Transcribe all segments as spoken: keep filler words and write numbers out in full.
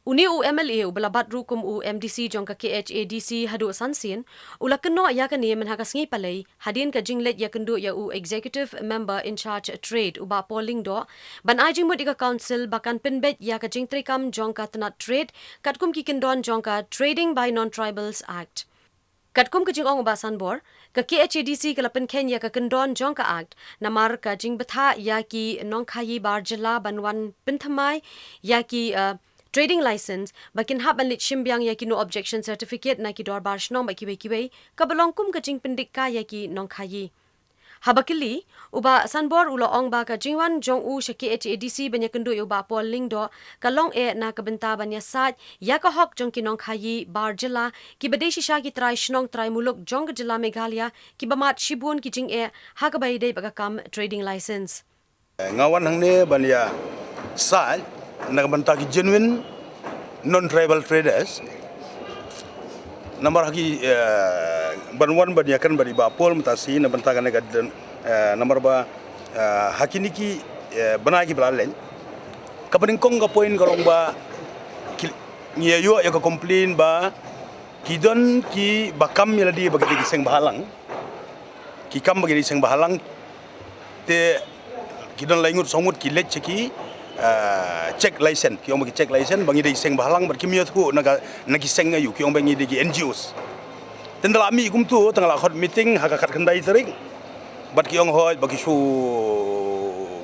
Une u M L A uba la bat ruh kum u M D C jong ka K H A D C haduh san sien, u la kynnoh ïa kane mynha ka sngi Palei, hadien ka jingleit ïakynduh ïa u Executive Member in Charge Trade, u Bah Paul Lyngdoh, ban ai jingmut ïa ka Council ba kan pynbeit ïa ka jingtreikam jong ka tnat Trade, katkum ki kyndon jong ka Trading by Non-Tribals Act. Katkum ka jingong u Bah Sanbor, ka K H A D C ka la pynkheiñ ïa ka kyndon jong ka Act, namar ka jingbthah ïa ki nongkhaïi bar jylla ban wan pynthymmai ïa ki, uh, trading license, ba kin hap ban leit shim biang ïa ki no objection certificate na ki dorbar shnong bad kiwei kiwei, kaba long kum ka jingpyndikka ïa ki nongkhaïi. Haba kylli, u Bah Sanbor u la ong ba ka jingwan jong u sha K H A D C ban ïakynduh ïa u Bah Paul Lyngdoh, ka long eh na ka bynta ban ïasaid ïa ka hok jong ki nongkhaïi bar jylla, kiba dei shisha ki trai shnong trai muluk jong ka jylla Meghalaya, kiba mad shibun ki jingeh ha kaba ïadei bad ka kam trading license. Nga wan hangne ban ïasaid na ka bynta ki genuine non-tribal traders. Namar ha ki, eh, ban wan ban ïakren bad i Bah Paul mynta shi na ka bynta kane ka don, eh, namar ba, eh, ha kine ki, eh, bnai kiba la leit, kaba nyngkong ka point ka long ba ki, ngi ïa ïoh ïa ka complain ba ki don kiba kam ïa lade ba ki dei ki seng bhalang. Ki kam ba ki dei seng bhalang. Te ki don lai ngut saw ngut ki leit sha ki, ah, check license. Ki ong ba ki check license ba ngi dei seng bhalang bad kim ïathuh na ka, na ki seng aïu, ki ong ba ngi dei ki N G Os. Te ynda la mih kumtu, tang la khot meeting ha ka khatkhyndai tarik. Bad ki ong hooid ba ki shu,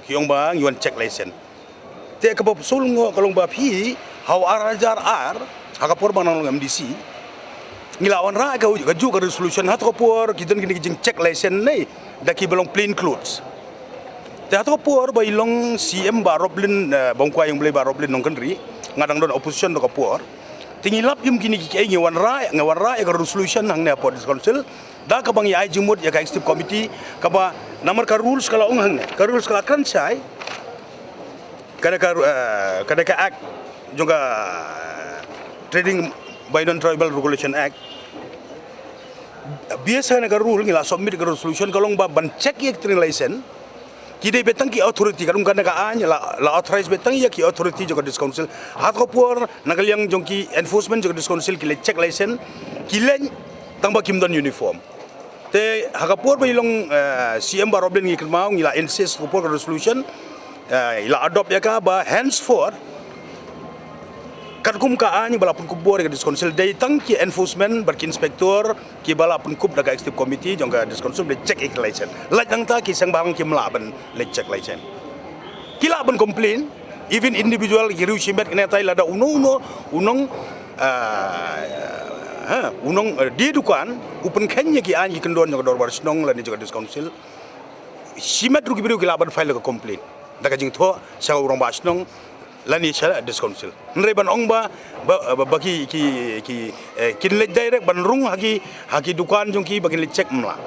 ki ong ba ngi wan check license. Te kaba sngewlyngngoh ka long ba phi, ha u ar hajar ar, ha ka por ba nga nang long M D C, ngi la wanrah ka, kajuh ka resolution, hato ka por ki don kine ki jingcheck license ne da kiba long plain clothes. Te hato ka por ba i long C M Bah Roblin, eh, ba ong kwai ïong Blei Bah Roblin Nongkynrih, nga dang don opposition hato ka por. Te ngi lap ïum kine kiei, ngi wanrah, ngi wanrah ïa ka resolution hangne hapoh District Council, da kaba ngi ai jingmut ïa ka executive committee, kaba namar ka rules ka la ong hangne, ka rules ka la kren shai, ka dei ka, eh, ka dei ka act jong ka Trading by Non-Tribal Regulation Act. Biasa na ka rule ngi la submit ka resolution ka long ba ban check ïa ka trading license, ki dei beit tang ki authority, ka long kane ka aiñ la, la authorize beit tang ïa ki authority jong ka District Council. Hato ka por na ka liang jong ki enforcement jong ka District Council ki leit check license, ki leit tang ba kim don uniform. Te ha ka por ba i long, eh, C M Bah Roblin ngi kynmaw ngi la insist ka por ka resolution, eh, i la adopt ïa ka ba henceforth katkum ka aiñ ba la pynkup bor ïa ka District Council dei tang ki enforcement bad ki inspector kiba la pynkup da ka executive committee jong ka District Council ba dei check ïa ki license. Lait nangta ki seng bhalang kim lah ban leit check license. Ki lah ban complain, even individual ki riew shimet kane tai lada uno uno u nong, ah, ha, u nong, eh, die dukan u pynkheiñ ïa ki aiñ ki kyndon jong ka dorbar shnong lane jong ka District Council. Shimet ruh ki briew ki lah ban file ka complain da ka jingthoh sha u rangbah shnong lane sha District Council. Hynrei ban ong ba, ba, ba, ba ki, ki, ki, eh, kin leit direct ban rung ha ki, ha ki dukan jong ki ba kin leit check, ym lah.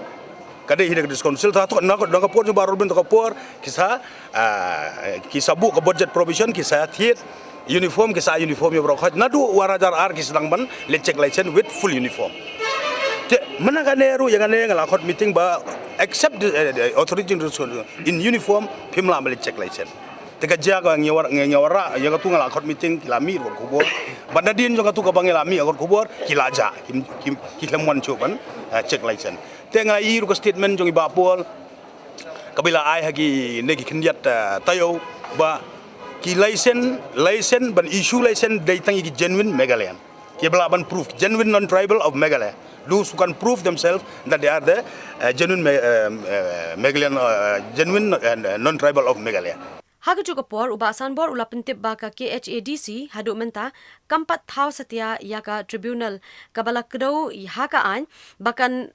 Ka dei hi da ka District Council, ta thoh na ka, na ka por jong Bah Roblin, ta ka por ki sa, ah, ki sa buh ka budget provision, ki sa thied uniform, ki sa uniform ïa baroh khoit. Naduh u ar hajar ar ki sdang ban leit check license with full uniform. Te mynta kane ruh ïa kane nga la khot meeting ba except the, eh, the authority in uniform phim lah ban leit check license. Te ka jia ka ngi wanrah, ngi, ngi wanrah, ïa katu nga la khot meeting, ki la mih ruh khubor. Bad nadien jong katu kaba ngi la mih khot khubor, ki la jah, ki, ki, ki khlem wan shuh ban, eh, check license. Te nga ïohi ruh ka statement jong i Bah Paul kaba i la ai ha kine ki khyndiat, eh, taïew ba ki license, license ban issue license dei tang ïa ki genuine Meghalayan. Kiba lah ban prove genuine non-tribal of Meghalaya. Those who can prove themselves that they are the, eh, genuine Me-, eh, eh, Meghalayan, eh, genuine and, eh, non-tribal of Meghalaya. Ha kajuh ka por u Bah Sanbor u la pyntip ba ka K H A D C haduh mynta kam pat thaw satia ïa ka tribunal kaba la kdew ha ka aiñ ba kan,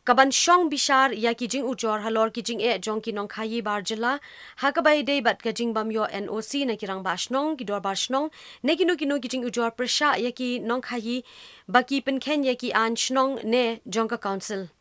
ka ban shong bishar ïa ki jingujor halor ki jingeh jong ki nongkhaïi bar jylla ha kaba ïadei bad ka jingbym ïoh N O C na ki rangbah shnong, ki dorbar shnong, ne kino kino ki jingujor pyrshah ïa ki nongkhaïi ba ki pynkheiñ ïa ki aiñ shnong ne jong ka council.